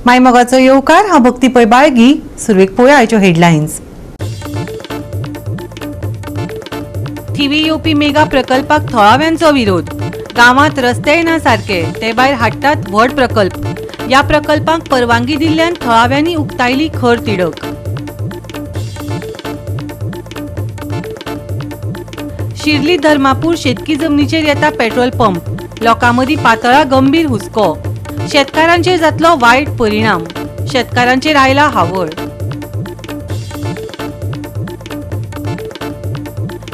मायमोगाचो येवकार. हांव भक्ती पै बाळगी. सुरवेक पळोवया आयच्यो हेडलायन्स. थिवी येवपी मेगा प्रकल्पाक थळाव्यांचो विरोध. गांवांत रस्तेय ना सारके, ते भायर हाडटात व्हड प्रकल्प. ह्या प्रकल्पांक परवानगी दिल्ल्यान थळाव्यांनी उक्तायली खर तिडक. शिर्ली धर्मापूर शेतकी जमनीचेर येता पेट्रोल पंप. लोकां मदीं पातळा गंभीर हुस्को. शेतकारांचेर जातलो वायट परिणाम. शेतकारांचेर आयला हावळ.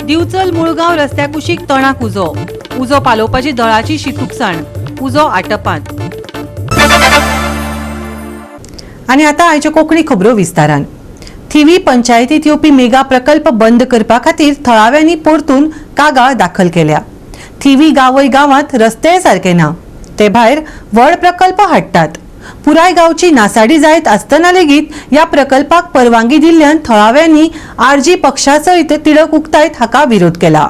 दिवचल मुळगांव रस्त्या कुशीक तणाक उजो. उजो पालोवपाची दळाची शिटूकसाण. उजो आटपांत. आनी आतां आयच्यो कोंकणी खबरो विस्तारान. थिवी पंचायतीत येवपी मेगा प्रकल्प बंद करपा खातीर थळाव्यांनी परतून कागाळ दाखल केल्या. थिवी गांवय गांवांत रस्तेय सारके ना, ते भायर व्हड प्रकल्प हाडटात. पुराय गांवची नासाडी जायत आसतना लेगीत ह्या प्रकल्पाक परवानगी दिल्ल्यान थळाव्यांनी आरजी पक्षा सयत तिडक उक्तायत हाका विरोध केला.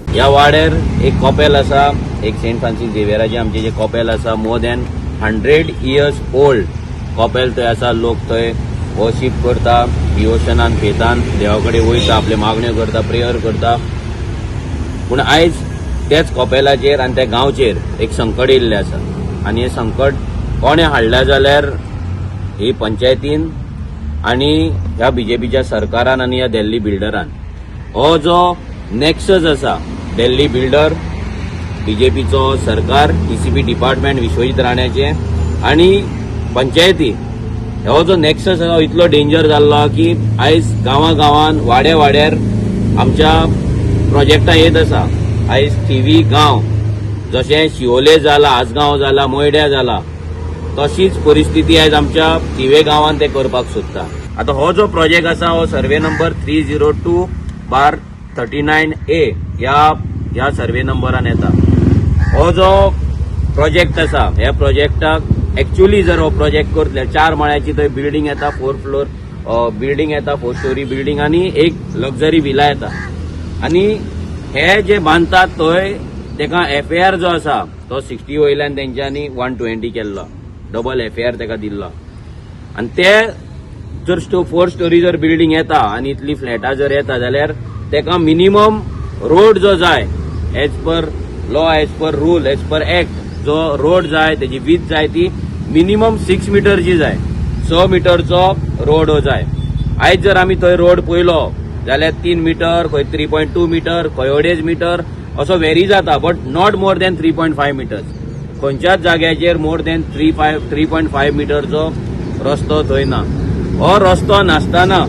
ह्या वाड्यार एक कॉपेल आसा, एक सेंट फ्रांसीस झेवियराचें आमचें जें कॉपेल आसा, more than 100 years old कॉपेल थंय आसा. लोक थंय वर्शीप करता, डिवोशनान, फेतान देवा कडेन वयता, आपल्यो मागण्यो करता, प्रेयर करता. पूण आयज त्याच कॉपेलाचेर आनी त्या गांवचेर एक संकट येयल्लें आसा आनी हें संकट कोणें हाडलें जाल्यार ही पंचायतीन आनी ह्या बीजेपीच्या सरकारान आनी ह्या दिल्ली बिल्डरान. हो जो नॅक्सस आसा, दिल्ली बिल्डर, बीजेपीचो सरकार, टीसीपी डिपार्टमेंट विश्वजीत राण्याचे आनी पंचायती, हो जो नॅक्सस आसा इतलो डेंजर जाल्लो आहा की आयज गांवा गांवान, वाड्या वाड्यार आमच्या प्रोजेक्टां येत आसा. आयज थिवी गांव जशें शिवोले जाला, आसगांव जाला, मयड्या जाला, तशीच परिस्थिती आयज आमच्या थिवे गांवान ते करपाक सोदता. आतां हो जो प्रोजेक्ट आसा हो survey number 302/39 A ह्या ह्या सर्वे नंबरान येता. हो जो प्रोजेक्ट आसा, ह्या प्रोजेक्टाक एक्च्युअली जर हो प्रोजेक्ट करतले, चार माळ्याची थंय बिल्डींग येता, फोर फ्लोर बिल्डींग येता, फोर स्टोरी बिल्डींग आनी एक लक्झरी विला येता. आनी हे जे बांदतात थंय तेका एफएआर जो आसा तो 60 वयल्यान तेंच्यांनी 120 केल्लो, डबल एफएआर तेका दिल्लो. आनी ते जर फोर स्टोरी जर बिल्डींग येता आनी इतली फ्लॅटां जर येता जाल्यार तेका मिनिमम रोड जो जाय, as per law, as per rule, as per act, जो रोड जाय, तेजी वीथ जाय ती मिनिमम 6 मिटरची जाय. 6 मिटरचो रोड हो जाय. आयज जर आमी थंय रोड पळयलो जाल्यार 3 मिटर, खंय 3.2 मिटर, खंय 2.5 मिटर असो वेरी जाता, but not more than 3.5 meters. खंयच्याच जाग्याचेर more than 3.5 मिटरचो रस्तो थंय ना. हो रस्तो नासतना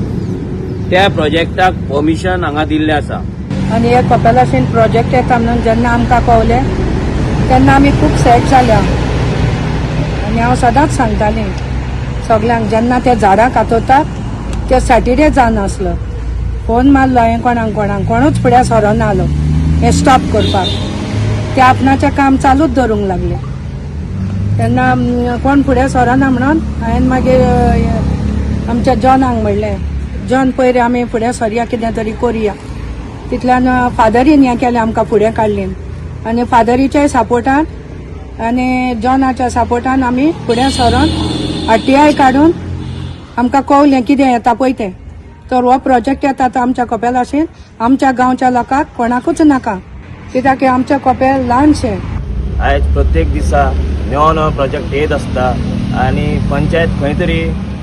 त्या प्रोजेक्टाक परमिशन हांगा दिल्लें आसा. आनी हे कपेलाशीन प्रोजेक्ट येता म्हणून जेन्ना आमकां कळलें तेन्ना आमी खूब सॅड जाल्या. आनी हांव सदांच सांगतालें सगल्यांक, जेन्ना ते झाडां कातोतात ते सॅटर्डे जावन आसलो, फोन मारलो हांवें कोणाक कोणाक, कोणूच फुडें सरोना आलो हें स्टॉप करपाक. ते आपणाचें काम चालूच दवरूंक लागले. तेन्ना कोण फुडें सरोना म्हणून हांवें मागीर आमच्या जॉनाक म्हणलें, जॉन, पयर आमी फुडें सरया, कितें तरी करुया. तितल्यान फादरीन हें केलें, आमकां फुडें काडली आनी फादरीच्या सपोर्टान आनी जॉनाच्या सपोर्टान आमी फुडें सरोन आरटीआय काडून आमकां कळलें कितें येता पळय तें. तर हो प्रोजेक्ट येता तो आमच्या कपेलाशीन आमच्या गांवच्या लोकांक कोणाकूच नाका, कित्याक की आमचें कपेल ल्हानशें. आयज प्रत्येक दिसा नवो नवो प्रोजेक्ट येत आसता आनी पंचायत खंय तरी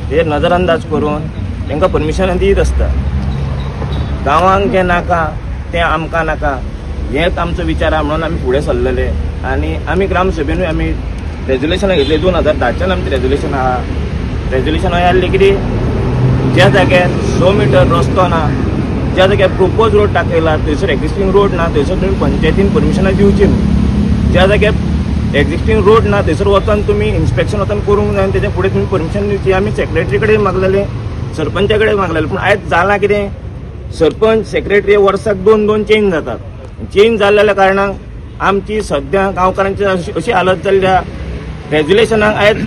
तेजेर नदर अंदाज करून तांकां परमिशन दीत आसता. गांवांक जें नाका तें आमकां नाका, हेच आमचो विचार आहा म्हणून आमी फुडें सरलेले. आनी आमी ग्रामसभेनूय आमी रेजोल्युशनां घेतली. 2010च्यान आमचें रेजोल्युशन आहा. रेजोल्युशन अशें आहलें कितें, ज्या जाग्यार 6 मिटर रस्तो ना, ज्या जाग्यार प्रोपोज रोड टाकयला थंयसर एक्झिस्टींग रोड ना, थंयसर तुमी पंचायतीन परमिशनां दिवची न्हू. ज्या जाग्यार एक्झिस्टींग रोड ना थंयसर वचोन तुमी इन्स्पेक्शन वचोन करूंक जाय आनी तेच्या फुडें तुमी परमिशन दिवची. आमी सेक्रेटरी कडेन मागलेले, सरपंचा कडेन मागलेले. पूण आयज जालां कितें, सरपंच, सेक्रेटरी वर्साक दोन दोन चेंज जातात. चेंज जाल्ल्या कारणान आमची सद्या गांवकारांची अशी अशी हालत जाल्ली आहा, रेज्युलेशनाक आयज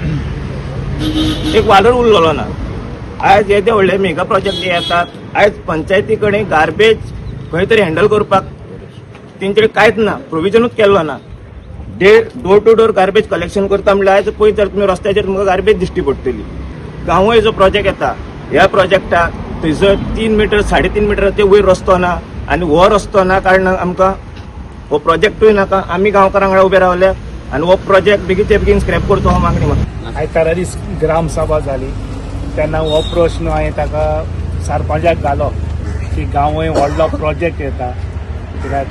एक वालोर उरलेलो ना. आयज येदे व्हडले मेगा प्रोजेक्ट येतात, आयज पंचायती कडेन गार्बेज खंय तरी हँडल करपाक तेंचे कडेन कांयच ना, प्रोविजनूच केल्लो ना. Door to door garbage collection करता म्हणल्यार आयज पळयत जाल्यार तुमी रस्त्याचेर तुमकां गार्बेज दिश्टी पडटली. गांवय जो प्रोजेक्ट येता ह्या प्रोजेक्टाक थंयसर 3 मिटर 3.5 मिटर ते वयर रस्तो ना आनी हो रस्तो ना कारणान आमकां हो प्रोजेक्टूय नाका. आमी गांवकारां वांगडा उबे रावले आनी हो प्रोजेक्ट बेगीनच्या बेगीन स्क्रॅप करचो हो मागणी म्हाका. आयतारा दीस ग्रामसभा जाली तेन्ना हो प्रश्न हांवें ताका सरपंचाक घालो की गांवय व्हडलो प्रोजेक्ट येता कित्याक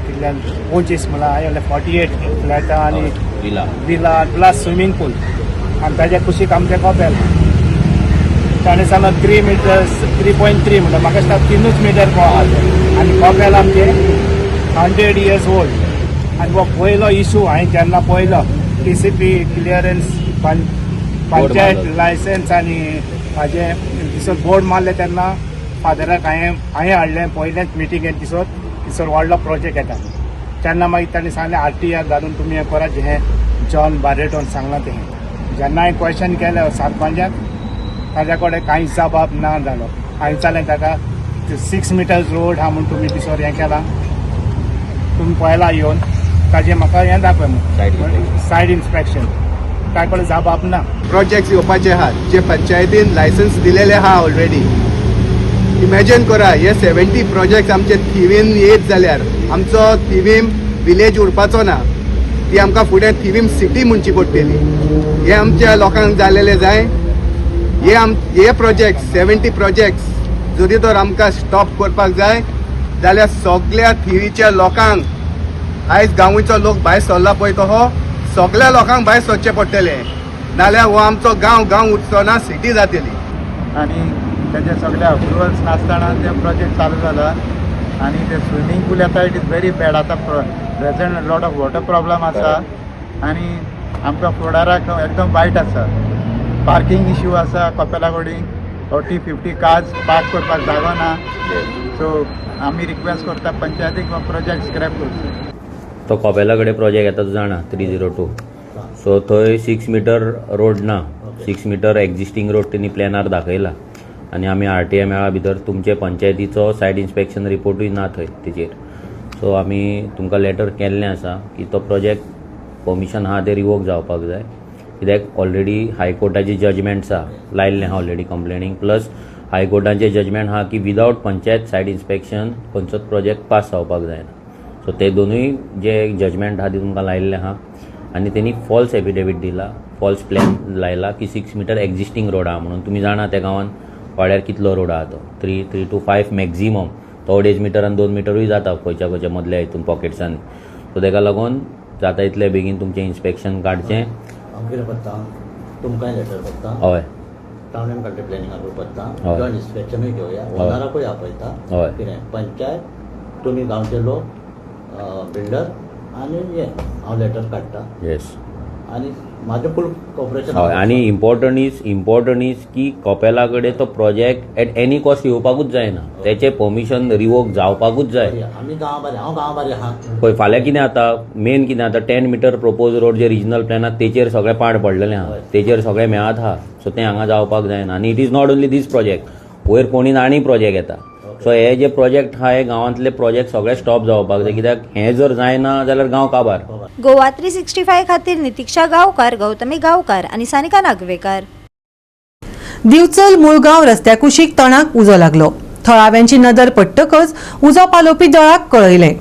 कितल्यान 25 म्हळ्यार हांवें 48 फ्लॅटां आनी villa villa plus swimming pool आनी ताज्या कुशीक आमचें कपेल. ताणें सांगलें 3 मिटर्स 3.3 म्हणल्यार म्हाका दिसता 3 मिटर आहा तें आनी कपेल आमचें 100 इयर्स ओल्ड. आनी हो पयलो इशू हांवें जेन्ना पळयलो TCP clearance panchayat licence आनी हाजें दिसत बोर्ड मारलें तेन्ना फादराक हांवें हाडलें पयलेंच मिटिंगेन दिसत दिसत व्हडलो प्रोजेक्ट येता तेन्ना मागीर ताणें सांगलें RTR घालून तुमी हें करात हें जॉन बारेटोन सांगलां तें. जेन्ना हांवें क्वेश्चन केलें सरपंचाक ताज्या कडेन कांय जबाब ना जालो. हांवें विचारलें ताका 6 मिटर्स रोड आहा म्हूण तुमी दिसोर हें केलां तुमी पळयला येवन ताजें म्हाका हें दाखय म्हूण सायड इन्स्पेक्शन काय कडेन जबाब ना. प्रोजेक्ट्स येवपाचे आहात जे पंचायतीन लायसन्स दिलेले आहा ऑलरेडी. इमॅजिन करा हे 70 प्रोजेक्ट्स आमचे थिवीन येत जाल्यार आमचो थिवीम विलेज उरपाचो ना, ती आमकां फुडें थिवीम सिटी म्हणची पडटली. हे आमच्या लोकांक जालेले जाय. हे हे प्रोजेक्ट 70 प्रोजेक्ट्स जरी तर आमकां स्टॉप करपाक जाय जाल्यार सगळ्या थिवीच्या लोकांक आयज गांवचो लोक भायर सरला पळय तो हो सगळ्या लोकांक भायर सरचें पडटलें, नाल्यार हो आमचो गांव गांव उरचो ना, सिटी जातली. आनी तेजे सगळे अप्रुवल्स नासतना ते प्रोजेक्ट चालू जाला आनी ते स्विमींग पूल येता it is very bad. आतां present lot of water problem आसा आनी आमकां फुडाराक एकदम वायट आसा. पार्कींग इश्यू आसा कपेला कडेन 40-50 कार्स पार्क करपाक जागो ना. सो आमी रिक्वेस्ट करता पंचायतीक प्रोजेक्ट स्क्रॅप करचो. तो कपेला कडेन प्रोजेक्ट येता तूं जाणा 302. सो थंय 6 मिटर रोड ना, 6 मिटर एक्झिस्टींग रोड तेणी प्लॅनार दाखयला आनी आमी RTI मेळा भितर तुमचे पंचायतीचो सायड इन्स्पेक्शन रिपोर्टूय ना थंय तेजेर. सो आमी तुमकां लेटर केल्लें आसा की तो प्रोजेक्ट परमिशन आहा तें रिवोक जावपाक जाय कित्याक ऑलरेडी हायकोर्टाचे जजमेंट्स आहा लायिल्लें आहा ऑलरेडी कंप्लेनींग प्लस हायकोर्टाचें जजमेंट आहा की विदावट पंचायत सायड इन्स्पेक्शन खंयचोच प्रोजेक्ट पास जावपाक जायना. सो ते दोनूय जे जजमेंट आहा ते तुमकां लायिल्ले आहा आनी तेणी फॉल्स एफिडेवीट दिला, फॉल्स प्लॅन लायला की 6 मिटर एक्झिस्टींग रोड आहा म्हणून. तुमी जाणा त्या गांवान वाड्यार कितलो रोड आहा तो 3 to 5 maximum, तो 2.5 मिटर आनी 2 मिटरूय जाता खंयच्या खंयच्या मदल्या हितून पॉकेट्सांनी. सो तेका लागून जाता इतले बेगीन तुमचें इन्स्पेक्शन काडचें. हांव कितें करता तुमकांय लेटर करता, हय टावन एंड कंट्री प्लॅनिंगाकूय करता, हय. जॉयंट इन्स्पेक्शनूय घेवया, ओनराकूय आपयता. हय. कितें पंचायत तुमी गांवचे लोक बिल्डर आनी हें हांव लेटर काडटा येस आनी म्हाजें फूल कॉपरेशन. हय आनी इम्पॉर्टंट is की कपेला कडेन तो प्रोजेक्ट एट एनी कॉस्ट येवपाकूच जायना, तेचें परमिशन रिवोक जावपाकूच जाय. आमी गांवा बारी हांव गांवा बारी आहा. पळय फाल्यां कितें जाता, मेन कितें जाता 10 मिटर प्रपोज रोड जे रिजनल प्लॅन आहा तेचेर सगळें पाड पडलेलें आहा, तेचेर सगळें मेळत आहा. सो तें हांगा जावपाक जायना. आनी it is not only these project, वयर कोणीन आनी प्रोजेक्ट येता. सो हे जे प्रोजेक्ट आहा हे गांवांतले प्रोजेक्ट सगळे स्टॉप जावपाक जाय कित्याक हें जर जायना जाल्यार गांव काबार. गोवा 365 खातीर नितीक्षा गांवकार, गौतमी गांवकार आनी सानिका नागवेकार. दिवचल मुळगांव रस्त्या कुशीक तणाक उजो लागलो. थळाव्यांची नदर पडटकच उजो पालोवपी दळाक कळयलें.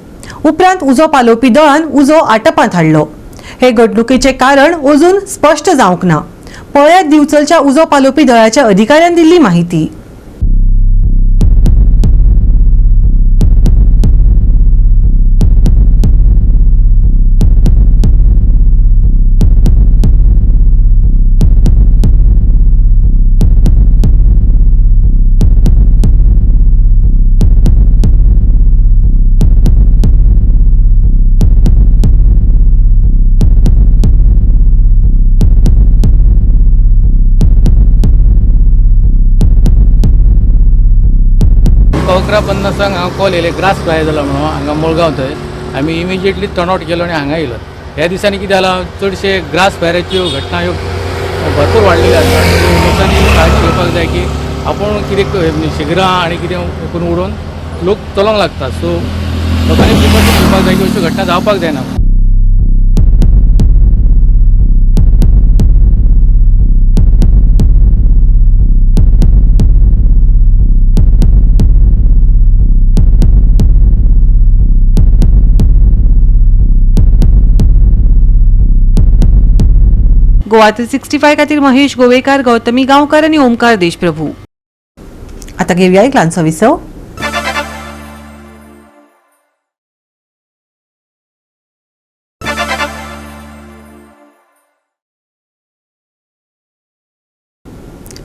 उपरांत उजो पालोवपी दळान उजो आटपांत हाडलो. हे घडणुकेचें कारण अजून स्पश्ट जावंक ना. पळयात दिवचलच्या उजो पालोवपी दळाच्या अधिकाऱ्यान दिल्ली माहिती. 11:50 हांव कॉल येयले ग्रास फ्राय जाला म्हणून हांगा मुळगांव थंय आमी इमिजिएटली टर्न आवट केलो आनी हांगा येयलो. ह्या दिसांनी कितें जालां चडशे ग्रास फायराच्यो घटना ह्यो भरपूर वाडलेल्यो आसा. लोकांनी काळजी घेवपाक जाय की आपूण कितें शिगरां आनी कितें करून उडोवन लोक चलोंक लागता. सो लोकांनी प्रिकॉशन घेवपाक जाय की अश्यो घटना जावपाक जायना. गोवा 365 खातीर महेश गोवेकार, गौतमी गांवकर आनी ओमकार देशप्रभू. आता घेऊया एक ल्हानसो विसव.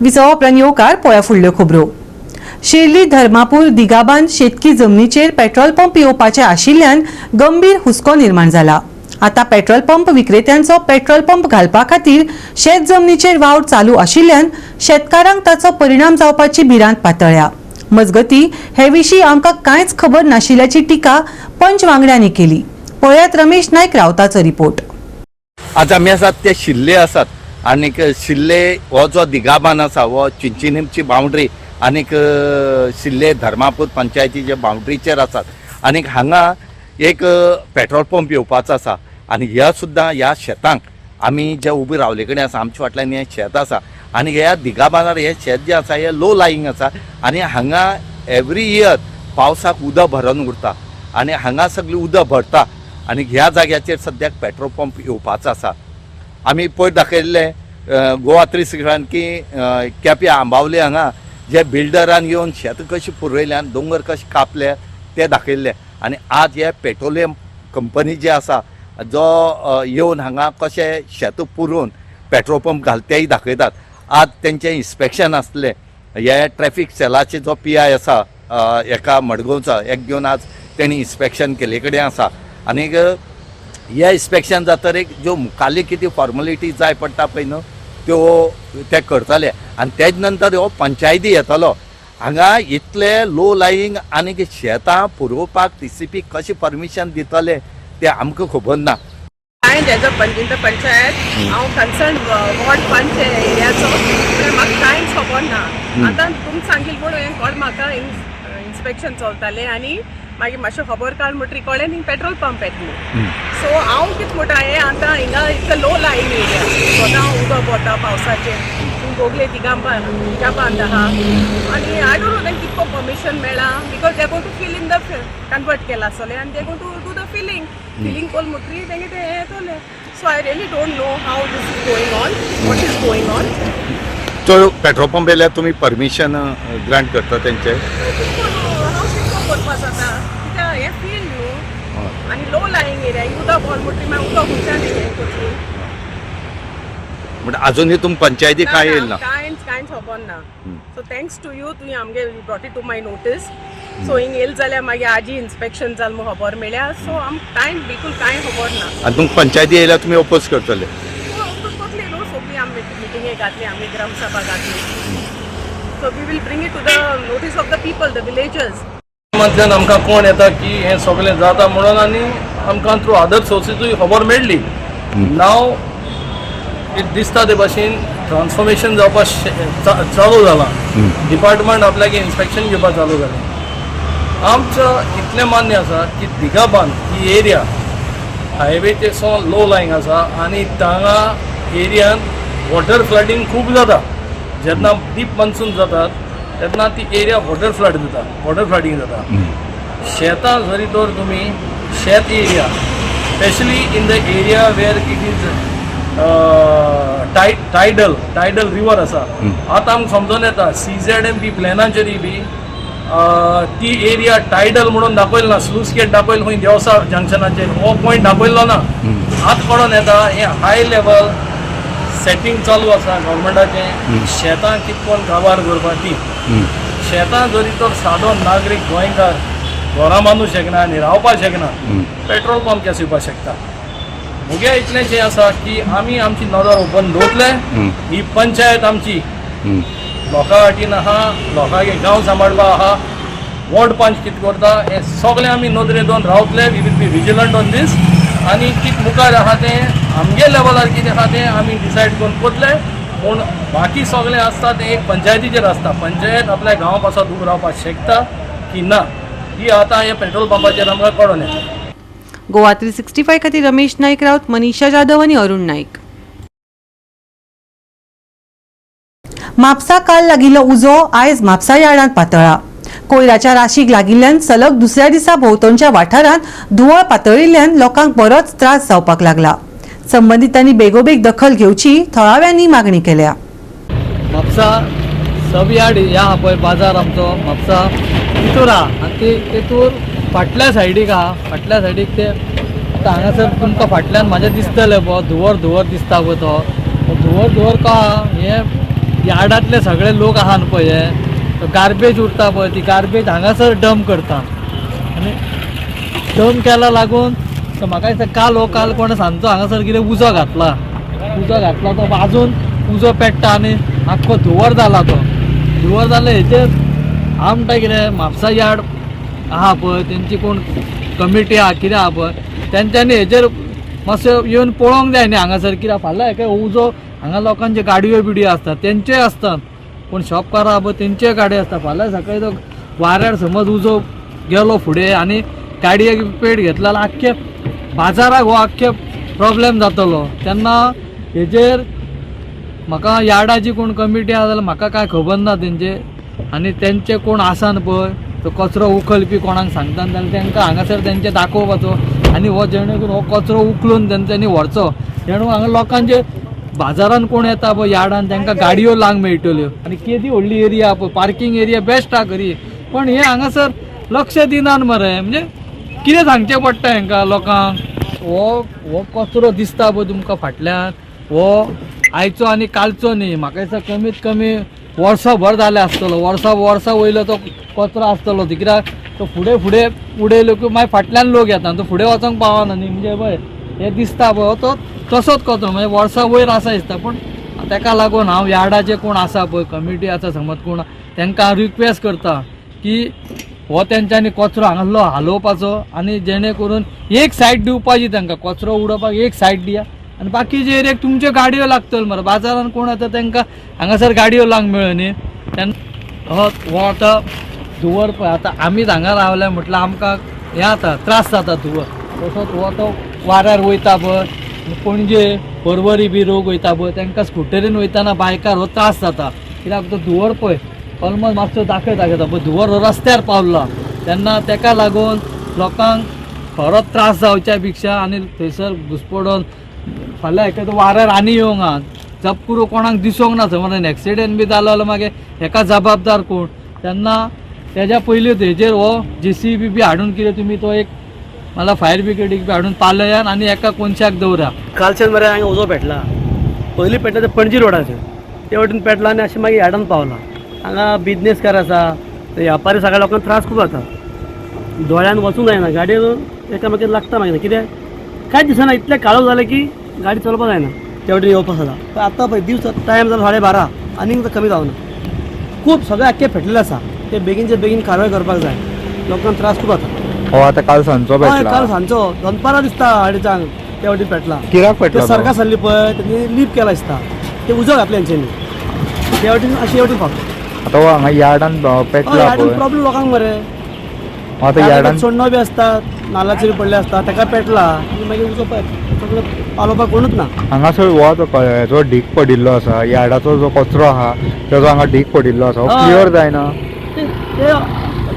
विसवा उपरांत येवकार पळया फुडल्यो खबरो. शिर्ली धर्मापूर दिगाबान शेतकी जमनीचेर पेट्रोल पंप येवपाचे आशिल्ल्यान गंभीर हुस्को निर्माण जाला. आता पेट्रोल पंप विक्रेत्यांचो पेट्रोल पंप घालपा खातीर शेत जमनीचेर वावर चालू आशिल्ल्यान शेतकारांक ताचो परिणाम जावपाची भिरांत पातळ्ळ्या. मजगती हे विशीं आमकां कांयच खबर नाशिल्ल्याची टिका पंच वांगड्यांनी केली. पळयात रमेश नायक रावताचो रिपोर्ट. आज आमी आसात ते शिल्ले आसात आनीक शिल्ले हो जो दिगाबान आसा हो चिंचिनेमची बाउंड्री आनीक शिल्ले धर्मापूर पंचायतीचे बाउंड्रीचेर आसात आनीक हांगा एक पेट्रोल पंप येवपाचो आसा आनी ह्या सुद्दां ह्या शेतांक आमी जे उबे रावले कडेन आसा, आमच्या फाटल्यान हें शेत आसा आनी ह्या दिगाबानार हें शेत जें आसा हें लो लायींग आसा आनी हांगा एवरी इयर पावसाक उदक भरून उरता आनी हांगा सगळें उदक भरता आनी ह्या जाग्याचेर सद्याक पेट्रोल पंप येवपाचो आसा. आमी पयर दाखयल्लें गोवा 365 की केप्यां आंबावले हांगा जे बिल्डरान येवन शेत कशें पुरयल्यान, दोंगर कशें कापले ते दाखयल्ले आनी आज हे पेट्रोलियम कंपनी जे आसा जो येवन हांगा कशें शेत पुरोवन पेट्रोल पंप घाल तेय दाखयतात. आज तेंचें इन्स्पेक्शन आसलें. हे ट्रॅफिक सेलाचे जो PI आसा एका मडगांवचो एक घेवन आज तेणी इन्स्पेक्शन केल्ले कडेन आसा आनीक हे इन्स्पेक्शन जातकीर ज्यो मुखाल्ली कितें फॉर्मेलिटी जाय पडटा पळय न्हू त्यो ते करतले आनी तेज नंतर हो पंचायती येतलो. हांगा इतले लो लायींग आनीक शेतां पुरोवपाक TCP कशें परमिशन दितले तें आमकां खबर ना. हांवें as a in the panchayat हांव कन्सर्न वॉर्ड पंच एरियाचो, म्हाका कांयच खबर ना. आतां तुमी सांगिल्लें म्हणून हें कळ म्हाका. इन्स्पेक्शन चलतालें आनी मागीर मातशें खबर काड म्हणटरी कळ्ळें हिंग पेट्रोल पंप येता न्हू. सो हांव कितें म्हणटा, हें आतां हिंगा it's a low lying area, सदां उदक वता पावसाचें. तुमी बोगले तिगा बांद आहा आनी I don't know तांकां कितको परमिशन मेळ्ळां, because they going to fill in the convert केला आसतलें आनी they going to do the filling कोल म्हणटरी तेंगे तें हें येतलें. So I really don't know how this is going on, what is going on. तो पेट्रोल पंप येयल्यार तुमी परमिशन ग्रांट करता तेंचे? हांव कितको करपा जाता, कित्याक हें फील्ड न्हू आनी लो लायिंग एरिया. उदक भर म्हणटरी मागीर उदक खंयच्यान हें करतली? म्हणजे अजूनही तुमी पंचायती काय येयल ना? कांयच कांयच खबर ना. सो thanks to you, तुवें आमगे brought it to my notice. So हिंग येयल जाल्यार मागीर आजी इन्स्पेक्शन जाल म्हूण खबर मेळ्ळ्या. सो आमकां कांय बिलकुल कांय खबर ना. आनी तुमकां पंचायती येयल्यार तुमी ओपोज करतले? करतली न्हू, सगळी आमी मिटिंगे घातली, आमी ग्रामसभा घातली, so we will bring it to the notice of the people, the villagers. माध्यमांतल्यान आमकां कोण येता की हें सगळें जाता म्हणून आनी आमकां थ्रू अदर सोर्सीसूय खबर मेळ्ळी. नाव it दिसता ते भाशेन ट्रान्सफॉर्मेशन जावपाक चालू जालां. डिपार्टमेंट आपल्याक इन्स्पेक्शन घेवपाक चालू जालें. आमचं इतलें मान्य आसा की दिगाबान ही एरिया हायवेचे सो लो लायींग आसा आनी तांगा एरियान वॉटर फ्लडींग खूब जाता. जेन्ना डीप मॉन्सून जातात तेन्ना ती एरिया वॉटर फ्लड जाता, वॉटर फ्लडींग जाता. शेतां जरी तर तुमी शेत area, specially in the area where it is tidal river आसा. आतां आमकां समजून येता, CZMP प्लॅनाचेरय बी ती एरिया टायडल म्हणून दाखयलो ना. स्लूस गेट दाखयलो खंय देवसा जंक्शनाचेर, हो पॉयंट दाखयल्लो ना. आतां कळोन येता हें हाय लेवल सेटींग चालू आसा गव्हर्मेंटाचें, शेतां कितें करून काबार करपा ती. शेतां जरी तर सादो नागरीक गोंयकार घरां बांदूंक शकना आनी रावपाक शकना, पेट्रोल पंप केसो येवपाक शकता? मुगे इतलेंशें आसा की आमी आमची नदर ओपन दवरतले. ही पंचायत आमची लोकां वाटेन आहा, लोकांगे गांव सांबाळपा आहा. वॉर्ड पंच कितें करता हें सगळें आमी नदरेन दवरून रावतले. We will be vigilant on this आनी कितें मुखार आहा तें आमगे लेवलार कितें आहा तें आमी डिसायड करून करतले. पूण बाकी सगळें आसता तें एक पंचायतीचेर आसता. पंचायत आपल्या गांवा पासत उबो रावपाक शकता की ना ही आतां हे पेट्रोल पंपाचेर आमकां कळोन येता. गोवा 365 खातीर रमेश नाईक राऊत, मनीषा जाधव आणि अरुण नाईक. म्हापसा काल लागिल्लो उजो आयज म्हापसा यार्डांत पातळ्ळा. कोयराच्या राशीक लागिल्ल्यान सलग दुसऱ्या दिसा भोंवतणच्या वाठारांत धुंवळ पातळिल्ल्यान लोकांक बरोच त्रास जावपाक लागला. संबंदितांनी बेगोबेग दखल घेवची थळाव्यांनी मागणी केल्या. म्हापसा सब यार्ड ह्या आहा पळय बाजार आमचो म्हापसा तितूर आहा आनी ती तितूर फाटल्या सायडीक आहा. फाटल्या सायडीक ते आतां हांगासर तुमकां फाटल्यान म्हाज्या दिसतलें पळय धुंवर धुंवर दिसता पळय तो धुंवर धुंवर का हे यार्डांतले सगळे लोक आहा न्हू पळय हे गार्बेज उरता पळय ती गार्बेज हांगासर डंप करता आनी डंप केला लागून तर म्हाका दिसता काल हो काल कोणें सांजचो हांगासर कितें उजो घातला उजो घातला तो वाजून उजो पेट्टा आनी आख्खो धुंवर जाला तो धुंवर जालो हेचेर हांव म्हणटा कितें म्हापसा यार्ड आहा पळय तेंची कोण कमिटी आहा कितें आहा पळय तेंच्यांनी हेचेर मातशें येवन पळोवंक जाय न्ही हांगासर कित्याक फाल्यां हेका उजो हांगा लोकांच्यो गाडयो बिडयो आसता तेंच्योय आसता कोण शॉपकार आहा पळय तेंच्योय गाडयो आसता. फाल्यां सकाळी तो वाऱ्यार समज उजो गेलो फुडें आनी गाडयेक पेट घेतला जाल्यार आख्खे बाजाराक हो आख्खे प्रोब्लेम जातलो. तेन्ना हेजेर म्हाका यार्डाची कोण कमिटी आहा जाल्यार म्हाका कांय खबर ना तेंचे आनी तेंचे कोण आसा न्हू पळय तो कचरो उखलपी कोणाक सांगता जाल्यार तांकां हांगासर तेंचे दाखोवपाचो आनी हो जेणे करून हो कचरो उखलून तेंच्यांनी व्हरचो जेणे हांगा लोकांचे बाजारान कोण येता पळय यार्डान तांकां गाडयो लावंक मेळटल्यो. आनी केदी व्हडली एरिया पळय पार्कींग एरिया बेस्ट आहा खरी पण हे हांगासर लक्ष दिनात मरे म्हणजे कितें सांगचें पडटा हेंकां लोकांक. हो हो कचरो दिसता पळय तुमकां फाटल्यान हो आयचो आनी कालचो न्ही म्हाका दिसता कमीत कमी वर्सभर जालें आसतलो वर्सा वर्सा वयलो तो कचरो आसतलो कित्याक तो फुडें फुडें उडयलो की मागीर फाटल्यान लोक येता तो फुडें वचोंक पावना न्ही म्हणजे पळय हे दिसता पळय तो तसोच कचरो म्हणजे वर्सा वयर आसा दिसता. पूण ताका लागून हांव यार्डाचे कोण आसा पळय कमिटी आसा समज कोण तांकां हांव रिक्वेस्ट करता की हो तेंच्यांनी कचरो हांगासलो हालोवपाचो आनी जेणे करून एक सायड दिवपाची तांकां कचरो उडोवपाक एक सायड दिया आनी बाकीचे एरियाक तुमच्यो गाडयो लागतल्यो मरे बाजारान कोण येता तांकां हांगासर गाडयो लावंक मेळ्यो न्ही तेन्ना हो आतां धुंवर पळय आतां आमीच हांगा रावले म्हटल्यार आमकां हें जाता त्रास जाता धुंवर तसोच हो तो वाऱ्यार वयता पळय पणजे पर्वरी बी लोक वयता पळय तांकां स्कुटरीन वयतना बायकार हो त्रास जाता कित्याक तो धुंवर पळय ऑलमोस्ट मातसो दाखय दाखयता पळय धुंवर हो रस्त्यार पावला तेन्ना ताका लागून लोकांक खरो त्रास जावच्या पेक्षा आनी थंयसर घुसपडोन फाल्यां एका वाऱ्यार आनी येवंक आहा जपकुरू कोणाक दिसोंक ना समज एक्सिडेंट बी जालो जाल्यार मागीर हेका जबाबदार कोण. तेन्ना तेज्या पयलीं हेजेर हो जेसीबी बी हाडून कितें तुमी तो एक मला फायर ब्रिगेडीक बी हाडून पालयान आनी एका कोनशाक दवरा. कालच्यान मरे हांगा उजो पेटला पयलीं पेटला ते पणजी रोडाचेर ते वटेन पेटला आनी अशें मागीर यार्डान पावला. हांगा बिजनेसकार आसा ते व्यापारी सगळ्या लोकांक त्रास खूब जाता दोळ्यान वचूंक जायना गाडयेन एकामेकाक लागता मागीर कित्याक कांयच दिसना इतलें काळोख जालें की गाडी चलोवपाक जायना ते वटेन येवपाक जाता. पण आतां पळय दीस टायम जालो 12:30 आनीक कमी जावना खूब सगळें आख्खें पेटलेलें आसा ते बेगीनचे बेगीन कारवाय करपाक जाय लोकांक त्रास खूब जाता. हो आतां काल सांजचो पेटला काल सांजचो दनपारां दिसता 4:30 ते वटेन पेटला कित्याक पेटला सरकार सरली पळय तेणी लीप केला दिसता ते उजो घातले तेंच्यांनी ते वटेन अशें वटेन पावता. आतां हो हांगा यार्डान पेटला यार्डान प्रॉब्लेम लोकांक मरे आतां यार्डान चोडणो बी आसता नाल्लाचे बी पडले आसता ताका पेटला आनी मागीर उजो पळय सगळो पालोवपाक कोणूच ना. हांगासर हो जो हेजो ढीक पडिल्लो आसा यार्डाचो जो कचरो आहा तेजो हांगा ढीक पडिल्लो आसा क्लियर जायना ते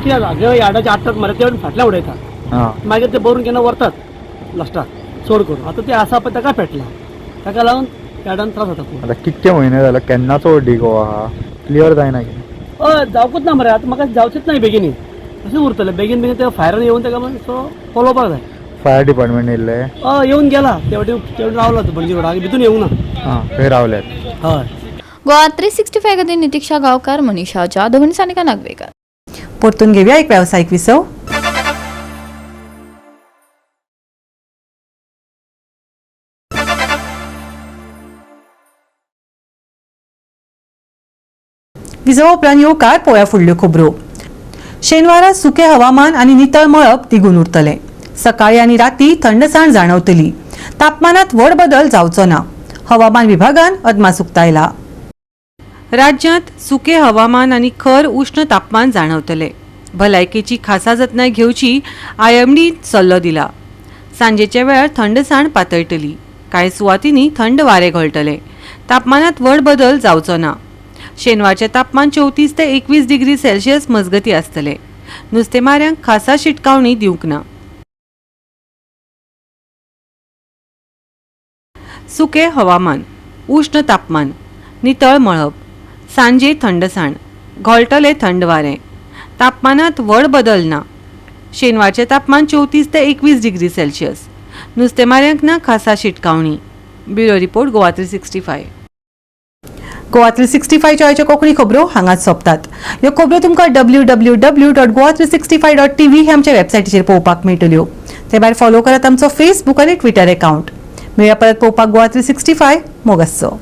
कितें जाता यार्डाचे आठटात मरे ते फाटल्यान उडयता मागीर ते भरून केन्ना व्हरतात लास्टाक चड करून आतां ते आसा पळय ताका पेटला ताका लागून यार्डान त्रास जाता खूब. आतां कितके म्हयने जाले केन्नाचो ढीक हो आहा क्लियर जायना कितें हय जावकूच ना मरे आतां म्हाका जावचेच ना बेगीन अशें उरतलें बेगीन बेगीन ते फायरान येवन ताका मातसो पळोवपाक जाय. फायर डिपार्टमेंट येयल्ले हय येवन गेला ते वटेन ते वटेन रावला तो पणजी रोडाक भितून येवंक ना आं थंय रावल्यात. हय. गोवा 365 खातीर नितिक्षा गांवकार, मनीषा जाधव आनी सानिका नागवेकर. परतून घेवया एक व्यावसायिक विसव. विसवा उपरांत येवकार पोळ्या फुडल्यो खबरो. शेनवारा सुके हवामान आनी नितळ मळब तिगून उरतलें. सकाळी आनी राती थंडसाण जाणवतली. तापमानात व्हड बदल जावचो ना. हवामान विभागान अदमास उक्तायला. राज्यांत सुके हवामान आनी खर उश्ण तापमान जाणवतले. भलायकेची खासा जतनाय घेवची आयएमडीन सल्लो दिला. सांजेच्या वेळार थंडसाण पातळटली. कांय सुवातींनी थंड वारें घोळटले. तापमानात व्हड बदल जावचो ना. शेनवारचें तापमान 34 ते 21 डिग्री सेल्सियस मजगती आसतलें. नुस्तेमाऱ्यांक खासा शिटकावणी दिवंक ना. सुकें हवामान, उश्ण तापमान, नितळ मळब, सांजे थंडसाण, घोळटलें थंड वारें. तापमानांत व्हड बदल ना. शेनवारचें तापमान 34 ते 21 डिग्री सेल्सियस. नुस्तेमाऱ्यांक ना खासा शिटकावणी. Bureau report, Goa 365. Goa 365 आयच्यो कोंकणी खबरो हांगाच सोंपतात. ह्यो खबरो तुमकां www.goa365.tv हे आमच्या वेबसायटीचेर पळोवपाक मेळटल्यो. ते भायर फॉलो करात आमचो फेसबूक आनी ट्विटर एकावंट. मेळया परत पळोवपाक गोवा 365. मोग आसचो.